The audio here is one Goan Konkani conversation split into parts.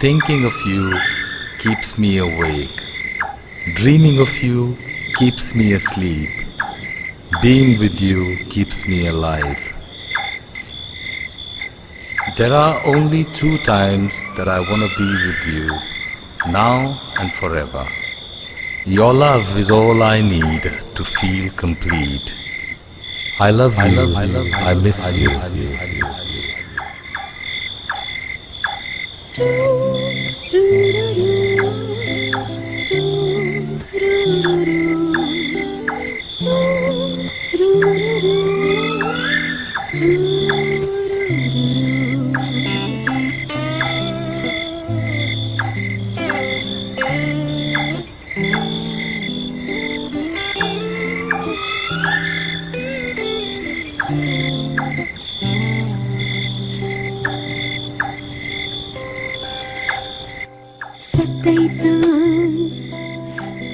Thinking of you keeps me awake. Dreaming of you keeps me asleep. Being with you keeps me alive. There are only two times that I want to be with you, now and forever. Your love is all I need to feel complete. I love you. I miss you. सतयता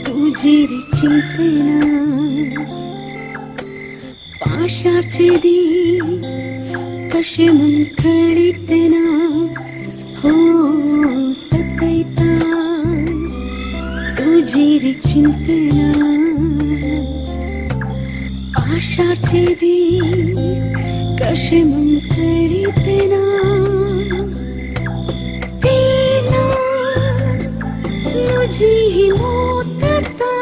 तुजी रे चिंतना, पाशाचे दीस कशे म्हूण कळीतना. हो सतयता तुजी रे चिंतना, पाशाचे दीस कशे म्हूण कळीतना. स्तेला तुजी मोतता,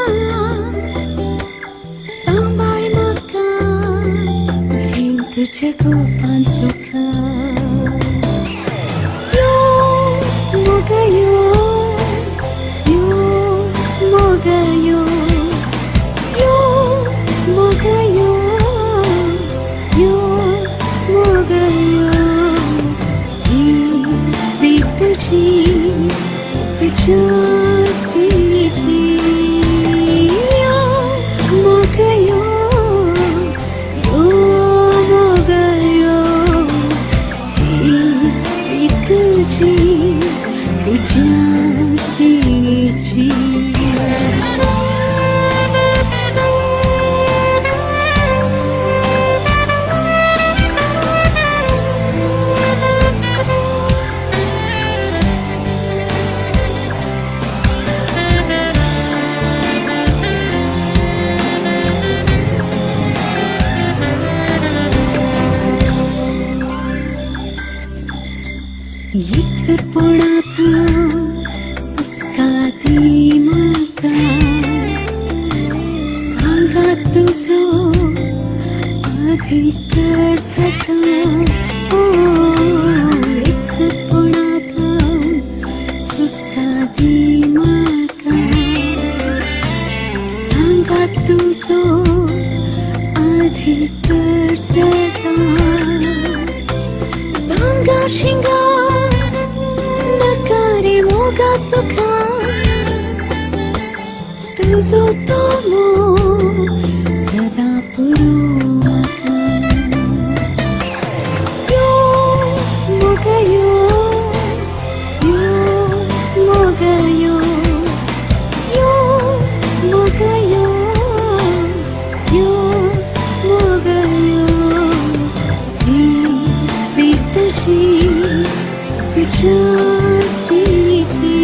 सांबाळ म्हाका घेवन तुज्या गोपान सुखा. यो मोगयो, यो मोगयो, यो मोगयो, यो मोगयो. ही तुझी तुझ्या प्रीती. यो मोगयो, यो मोगयो, ही तुझी तुझ्या प्रीती. एक सरपणाथा सुक्का दी म्हाका, सांगात तुजो अधिकार सका. ओ एक सरपणाथा सुक्का दी म्हाका, सांगात तुजो अधिकार सका. भांगा शिंगा नकारे मोगा सुखा, तुझो तो मोग सदा पुरो म्हाका. यो मोगयो, यो मोगयो, यो मोगयो, यो मोगयो. ही प्रीत तुझी तुझ्या प्रीती.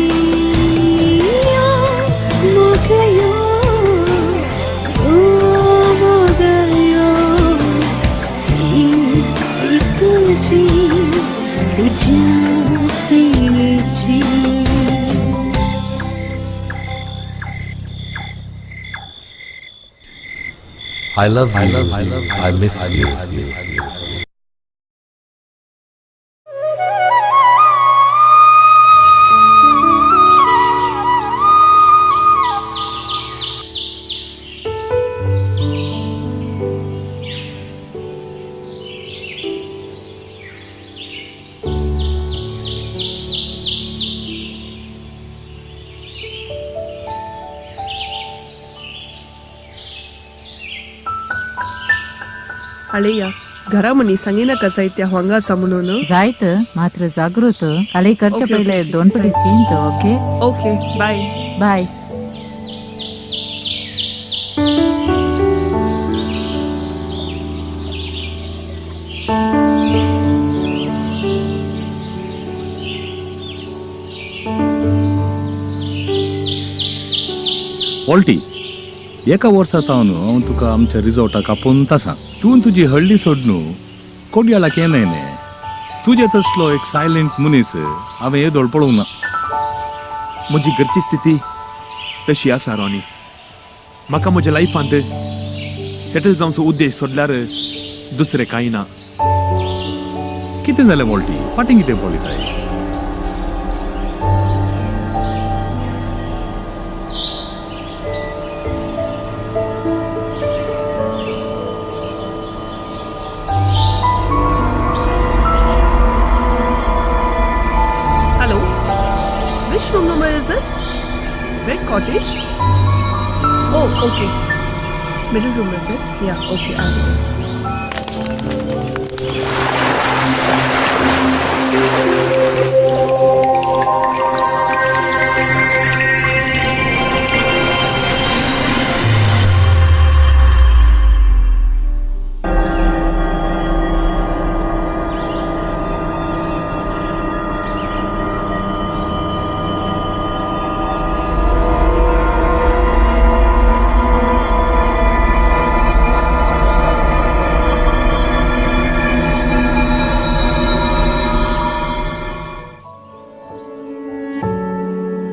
यो मोगयो, यो मोगयो, ही प्रीत तुझी तुझ्या Preeti. I love you. I miss you. अळेया, घरा म्हणी सांगिनाका जायत्या हांगा आसा म्हणून. जायत मात्र जागृत काले करचे ओके, पहिले ओके, दोन पटी चिंत. ओके. Okay, bye. बाय. वॉल्टी, एका वर्सा तावन हांव तुका आमच्या रिजॉर्टाक आपोवन आसा. तूं तुजी हळ्ळी सोडनू कोडयाळाक येनाय न्ही. तुजे तसलो एक सायलेंट मनीस हांवें येदोळ पळोवंक ना. म्हजी घरची स्थिती तशी आसा रॉनी. म्हाका म्हज्या लायफांत सेटल जावचो उद्देश सोडल्यार दुसरें कांय ना. कितें जालें वॉल्टी, फाटीं कितें पळयताय? Hello, which room number is it? Red cottage? Oh okay, middle room is it? Yeah, okay, I will.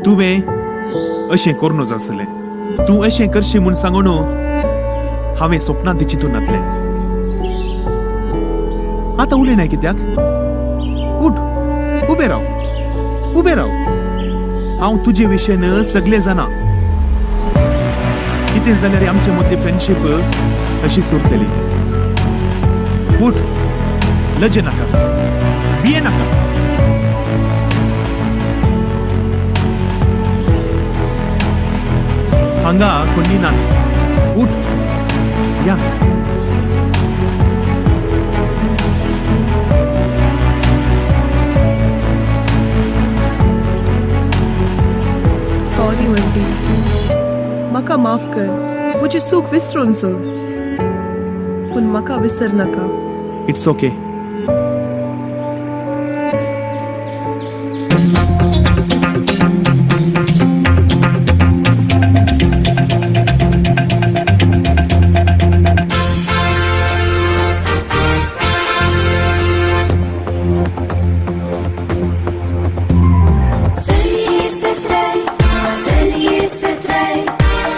तुवें अशें करूं नजो आसलें. तूं अशें करशी म्हूण सांगून हांवें सपनांत चिंतून नातलें. आतां उलयनाय कित्याक? उठ, उबें राव, उबें राव. हांव तुजे विशयन सगळें जाणा. कितें जाल्यार आमचे मदली फ्रेंडशीप अशी उरतली. उठ, लजे नाका, भिये नाका. हांगा कोणी नात. उठ, या. सॉरी वल्टी, म्हाका माफ कर. म्हजी चूक विसरून सोड, पूण म्हाका विसर नाका. It's okay. चलये सत्राय, चलये सत्राय,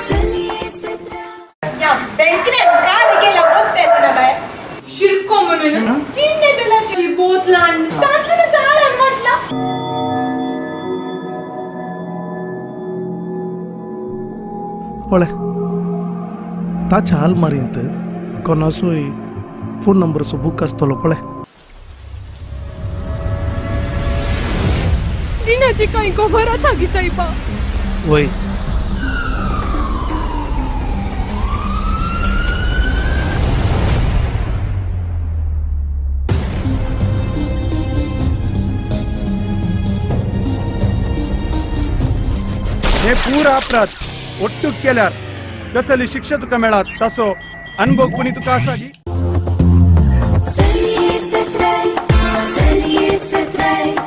चलये सत्राय. या बँकेन काल गेला बघताय बाय शिरको म्हणून चिन्ह तेलाची बोतलान तांतून झाड म्हटला. पळय, ताच्या आलमारींत कोणाचोय फोन नंबरचो बूक आसतलो, पळय. दिनाची काही खबर आसा गी सायबा? वय. हे पूरा अपराध ಒಟ್ಟು केल्यार कसली शिक्षा तुका मेळत ताचो अनुभव कोणी तुका आसा की? चलये सत्राय, चलये सत्राय.